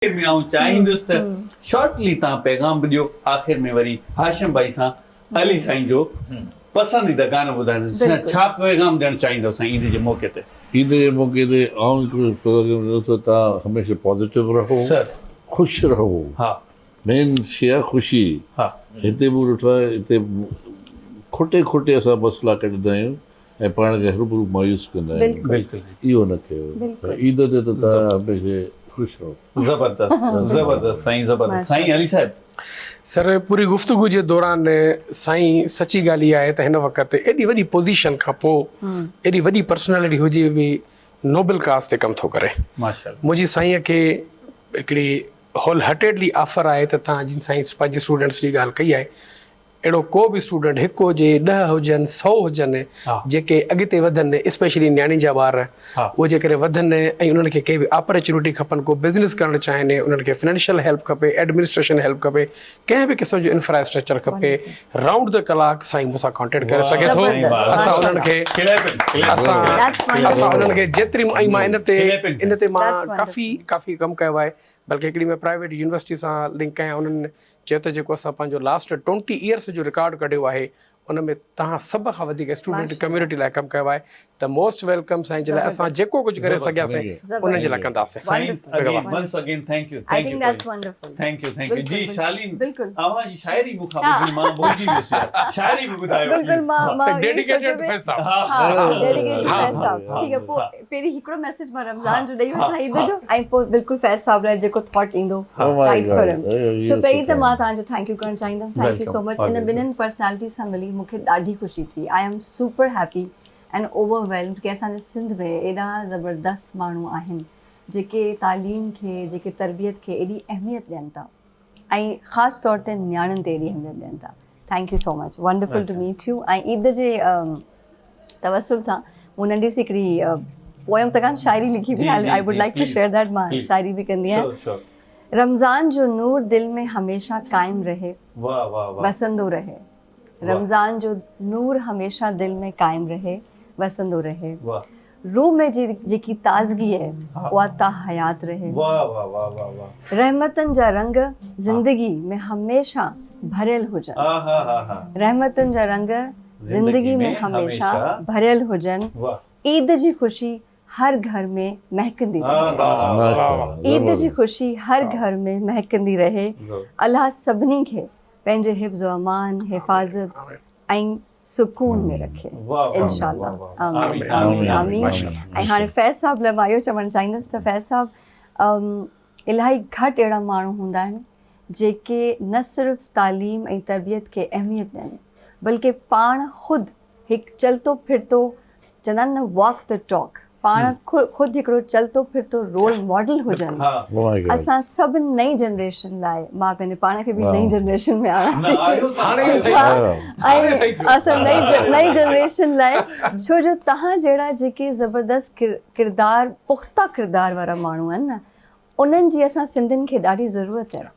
آخر ۾ آئون چاهيندس ته شارٽلي توهان پيغام به ڏيو آخر ۾ وري هاشم ڀائي سان علي سائين جو پسنديده گانو ٻڌائيندس ڇا پيغام ڏيڻ چاهيندو سائين عيد جي موقعي تي. عيد جي موقعي تي آئون هڪڙو پيغام ڏيندس ته توهان هميشه پازيٽو رهو خوش رهو ها مين شي آهي خوشي ها هتي مون ڏٺو آهي هتي کوٽي کوٽي اسان مسئلا ڪڍندا آهيون ۽ پاڻ کي هروڀرو مايوس ڪندا آهيون. بلڪل. اهو نه ڪيو. عيد تي ته توهان هميشه خوش رهو. زبردست زبردست سائين زبردست سائين علي صاحب. سر پوري گفتگو جي دوران سائين سچي ڳالهه اها آهي ته هن وقت ايڏي وڏي پوزيشن کان پوء ايڏي وڏي پرسنالٽي هجي به نوبل ڪاز تي ڪم ٿو ڪري. ماشاءالله. منهنجي سائين کي هڪڙي هول هرٽيڊلي آفر آهي ته توهان جن سائين پنهنجي اسٽوڊنٽس جي ڳالهه ڪئي آهي اهڙو ڪو به اسٽوڊنٽ هڪ هجي، ڏهه هجن، سئو هجن جيڪي اڳتي وڌن اسپيشلي نياڻين جا ٻار اهي جيڪڏهن وڌن ۽ انهن کي ڪي به آپرچونٽي کپن ڪو بزنس ڪرڻ چاهين انهن کي فنانشل هيلپ کپي ايڊمنسٽريشن هيلپ کپي ڪنهن به قسم جو انفراسٽرڪچر کپي رائونڊ the clock سائين مون سان ڪانٽيڪٽ ڪري سگهي ٿو اسان انهن کي اسان اسان انهن کي جيتري ۽ مان ان تي ان تي مان ڪافي ڪافي ڪم ڪيو آهي بلڪه هڪڙي ۾ پرائيويٽ يونيورسٽي سان لنڪ آهيان انهن چيو ته جيڪو اسان پنهنجو لاسٽ ٽونٽي ايئرس جو رڪارڊ ڪڍيو آهي ان ۾ توهان سڀ کان وڌيڪ اسٽوڊنٽ ڪميونٽي لاء ڪم ڪيو آهي ته موسٽ welcome سائين جي لاء اسان جيڪو ڪجهه ڪري سگهياسين انهن جي لاء ڪنداسين. سائين again once again thank you thank you thank you thank you جي شالين اوهان جي شاعري مون کان ٻڌي مان ڀلجي ويس يار شاعري به ٻڌايو بلڪل مان مان ڊيڊيڪيٽيڊ فيض صاحب ها ڊيڊيڪيٽيڊ فيض صاحب ٺيڪ آهي پوء پهرين هڪڙو ميسيج مان رمضان جو ڏئي وٺان عيد جو ۽ پوء بلڪل فيض صاحب لاء جيڪو ٿاٽ ايندو رائيٽ فار هم سو پهرين ته مان توهان جو thank you ڪرڻ چاهيندم thank you so مچ ان ٻنهن پرسنالٽيز سان ملي مون کي ڏاڍي خوشي ٿي I am super happy and overwhelmed ڪي اسان جي سنڌ ۾ ايڏا زبردست ماڻهو آهن جيڪي تعليم کي جيڪي تربيت کي ايڏي اهميت ڏين ٿا ۽ خاص طور تي نياڻين تي ايڏي اهميت ڏين ٿا thank you so much wonderful to meet you ۽ Eid جي توسل سان مون ننڍي سي هڪڙي پوئم ته ڪانه شاعري لکي به I would like to share that مان شاعري به ڪندي آهيان رمضان جو نور دل ۾ هميشه قائم رهي وسندو رهي رمضان جو نور هميشه دل ۾ قائم رهي وسندو رهي روح ۾ جي جيڪي تازگي آهي اها تا حيات رهي رحمتن جا رنگ زندگي ۾ هميشه ڀريل هجن رحمتن جا رنگ زندگي ۾ هميشه ڀريل هجن عيد جي خوشي هر گهر ۾ مهڪندي رهي عيد جي خوشي هر گهر ۾ مهڪندي رهي الله سڀني کي پنهنجي حفظ و امان حفاظت ۽ سڪون ۾ رکي انشاء الله آمين آمين آمين ۽ هاڻي فيض صاحب لاء مان اهو چوڻ چاهيندس ته فيض صاحب الاهي گهٽ اهڙا ماڻهو هوندا آهن جيڪي نه صرف تعليم ۽ تربيت کي اهميت ڏين بلڪه پاڻ خود هڪ چلتو ڦرتو چوندا آهن نه واڪ the talk پاڻ خود هڪڙو چلتو ڦرتو رول ماڊل هجن اسان سڀ نئين جنريشن لاء مان پنهنجي پاڻ کي به نئين جنريشن ۾ آڻان ٿي اسان نئين جنريشن لاء ڇو جو تهان جهڙا جيڪي زبردست ڪردار پختا ڪردار وارا ماڻهو آهن نه انهن جي اسان سنڌين کي ڏاڍي ضرورت آهي.